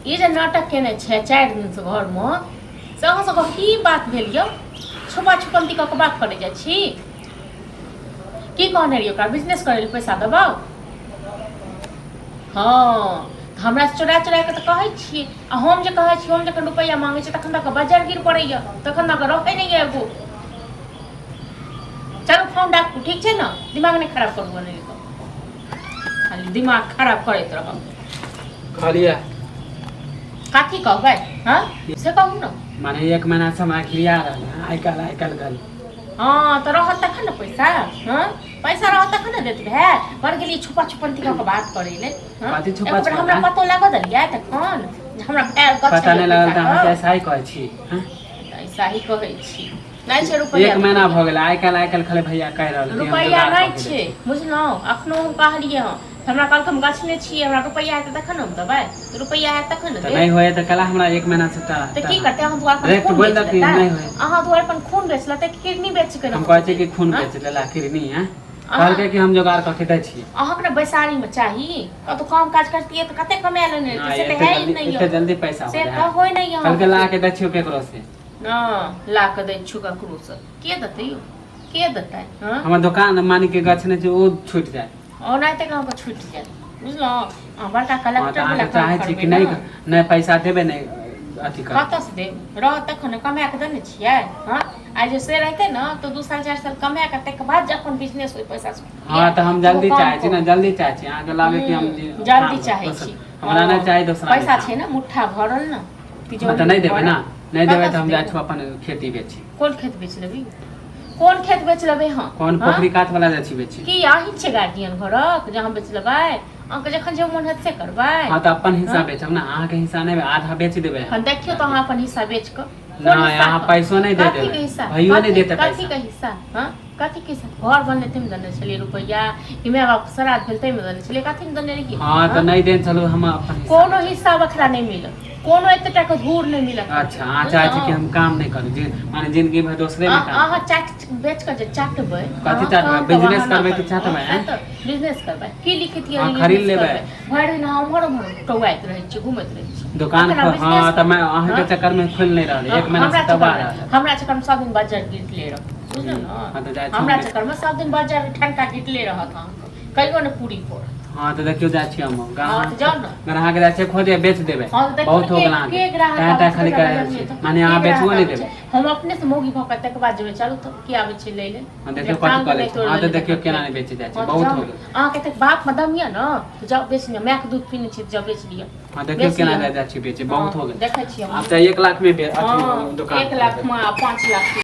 ई जे नाटक केने छै 4 दिनसँ घरमे, से अहाँ सबके की बात भेल यौ? छुपा छुपन्ती कऽ के बात करै जाइ छी। की कहने रहियै ओकरा? बिजनेस करै लए पैसा देबौ। हँ, तऽ हमरा चोरा चोरा कऽ तऽ कहै छियै। आ हम जे कहै छी, हम जखन रुपैआ मांगै छियै तखन तऽ बजर गिर पड़ैया, तखन तऽ रहै नहि यऽ एगो। चलू, फोन राखू, ठीक छै ने? दिमाग नहि खराब करू। नहि खाली दिमाग खराब करैत रहब। कहलियै। कथी कहबै? हँ, से कहू ने। माने एक महीना से हमरा घिरिया रहल है, आइ काल्हि आइ काल्हि कहली। हँ, तऽ रहत तखन ने पैसा। हँ, पैसा रहत तखन ने देत। भाय बड़ गेलियै छुपा छुपन्ती कऽ के बात करै ले। हँ? कथी छुपा एको बेर छुपा? हमरा पतो लागऽ देलियै तखन जे हमरा भाय गछ पता नहि लागल तऽ अहाँके पैसा ऐसा ही कहै छी, हँ? ऐसा ही कहै छी। नहि छै रुपैआ। एक महीना भऽ गेल, आइ काल्हि आइ काल्हि खाली भैया कहि रहल कि हम रुपैआ जोगाड़ नहि कऽ के छै। दै छी। बुझलहुँ? अखनो हम कहलियै हँ, हमरा कहलक हम गछने छियै, हमरा रुपैआ हेतै तखन हम देबै। तऽ रुपैआ हेतै तखन ने तऽ देब। नहि होए तऽ कला हमरा एक महीना से तऽ की करतै? अहाँ दुआर पर डायरेक्ट खून बोलि बेच दऽ कि लेतै? नहि होए। अहाँ दुआर पर खून बेच लेतै कि किडनी बेच के? हम कहै छियै कि खून बेच लेला किडनी है? कहलकै कि हम जोगाड़ कऽ के दै छियै। अहाँके ने बैसारीमे चाही, कतौ काम काज करतियै तऽ कते कमा लेने रहितियै। नहि, से तऽ एते है ही जल्दी नहि एते यऽ। जल्दी पैसा हो से जाए तऽ होइ नहि यऽ। कहलकै ला के दै छियौ केकरो से। न ला कऽ दै छु ककरो से, के देतै यौ? के देतै? हँ? हमर दोकान मानि के गछ नहि छै, ओ छूटि जाए। ओनाहिते अहाँके छुटि जायत, बुझलहुँ? अहाँ बड़का हँ, तऽ कलेक्टर अहाँके वला काम चाहै छी करबै कि नहि ने। नहि पैसा देबै, नहि अथी करबै। कतऽसँ देब? रहत तखन ने, कमा कऽ देने छियै। हँ, आइ जे से रहतै ने तऽ 2 साल 4 साल कमा कऽ ताहिके बाद जे अपन बिजनेस ओहि पैसासँ। हँ, तऽ हम जल्दी चाहै छी ने, जल्दी चाहै छी। अहाँके लागै कि हम जल्दी चाहै छी। हमरा नहि चाही दोसरा। पैसा छै ने मुट्ठा भरल ने। हँ, तऽ नहि देबै ने? नहि देबै तऽ हम जाइ छी अपन खेती बेची। कोन खेत बेच लेबै? कोन खेत बेच लेबै? हँ? कोन पोखरी कात वाला जाइ छी बेची। की अहीं छियै गार्जियन घरक जे अहाँ बेच लेबै? अहाँके जखन जे मोन हेतै से करबै। हँ, तऽ अपन हिस्सा बेचब ने, अहाँके हिस्सा नहि, आधा बेच देबै। हँ, देखियौ तऽ अहाँ अपन हिस्सा बेच कऽ। नहि, अहाँ पैसो नहि दे देबै, भैयो नहि देतै कथी पैसा। के हिस्सा? हँ, कथी के हिस्सा? घर बनलै ताहिमे देने छलियै रुपैआ कि माय बाप श्राद्ध भेल ताहिमे देने छलियै? कथीमे देने रहियै? हँ, तऽ नहि देने छलहुँ, हम अपन हिस्सा। कोनो हिस्सा बखरा नहि मिलत, कोनो एतेटा के धूर नहि मिलत। अच्छा, अहाँ चाहै छी कि हम काम नहि करू, जे माने जिंदगी भरि दोसरे मे काम। अहाँ चाट बेच कऽ जे चाटबै। कथी चाटबै? बिजनेस करबै कि चाटबै, आँय? बिजनेस करबै की लिखित? हँ, खरीद लेबै। भरि दिन अहाँ उम्हर उम्हर टौआइत रहै छी, घुमैत रहै छी। दोकान अपना खोल। बिजनेस। हँ, तऽ मैं अहाँके हँ? चक्कर में खोलि नहि रहल, एक महीना हमरा से तबाह चक्करमे रहल। हमरा चक्करमे सब दिन बज्जर गिरले रह, बुझलहुँ हँ, ने? तऽ जाइ छी हमरा हम। चक्करमे सब दिन बज्जर ठनका गिरले रहत, अहाँके कहियो ने पूरी पड़त। हँ, तऽ देखियौ, जाइ छी हम। हँ, तऽ जाउ ने। ग्राहक जाइ छै खोजे, बेच देबै। हँ, तऽ देखियौ बहुत ने हो गेल के अहाँके के ग्राहक तैं आबै तैं छै खाली तेकरा कहि रहल बदलमे छी तऽ माने के अहाँ ग्राहक बेचबो नहि आबै देबै। छै? हम अपने से मौगी भऽ कऽ तकर बाद जेबै। चलू तऽ, के आबै छै लै लेल? हँ, देखियौ जब कथी टांग कऽ लै नहि छै। तोड़ि हँ, तऽ देलै देखियौ तखन केना नहि बेचै जाइ छै। हँ, तऽ बहुत जाउ हो ने। गेल। अहाँके एतेक बाप मे दम यऽ ने तऽ जाउ बेच लिअ। मायके दूध पीने छी तऽ जाउ बेच लिअ। हँ, देखियौ बेच केना लिअ। जाइ जाइ छी बेचे। बहुत हँ, हो गेल। देखै छियै हम। आब तऽ 1 लाख मे हँ, अथी दोकान 1 लाख मे आ 5 लाख।